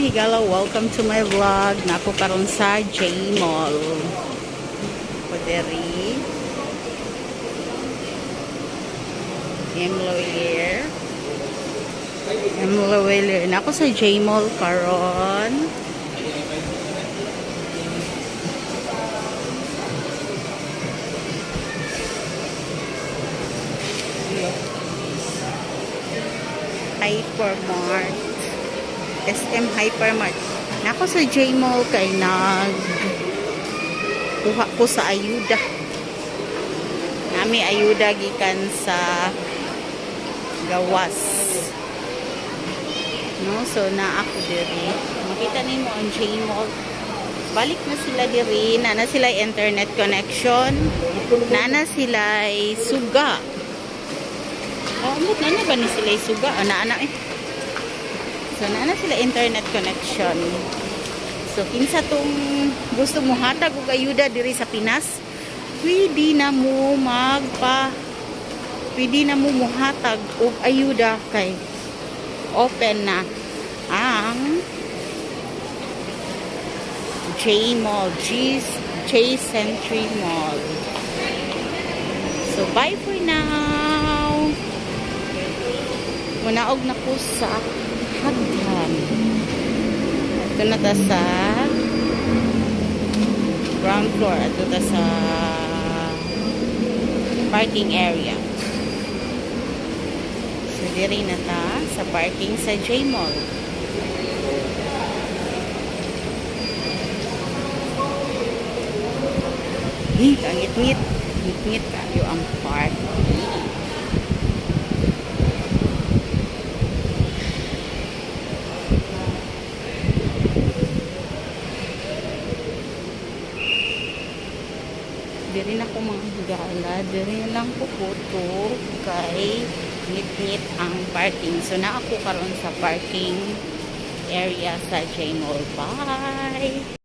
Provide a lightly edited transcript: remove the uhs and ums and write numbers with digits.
Higala, welcome to my vlog. Nako karon sa J Mall. Ko diri. M. Loyer. M. Loyer. Nako sa J Mall karon. Hypermart. SM Hypermart. Nako sa J Mall kay nag kuha ko sa ayuda. Nami ayuda gikan sa gawas. No, so na ako diri. Makita nimo ang J Mall. Balik na sila diri, na na sila internet connection, na na sila suga. Oh, amot na na ba ni sila suga? Oh, naa na eh. So, naa na sila internet connection. So, kinsa tong gusto mo hatag og ayuda diri sa Pinas, pwede na mo muhatag og ayuda kay open na ang J Mall, G, J Century Mall. So, bye for now. Munaog na ko sa hagdan. Ito na ta sa ground floor. Ito ta sa parking area. So, diri na ta sa parking sa J Mall. Eh, ang ngit-ngit. Ngit-ngit kayo ang parking. Diri na ko, mga higala, diri lang ko puto kay ngit-ngit ang parking. So na ako karon sa parking area sa J Mall. Bye.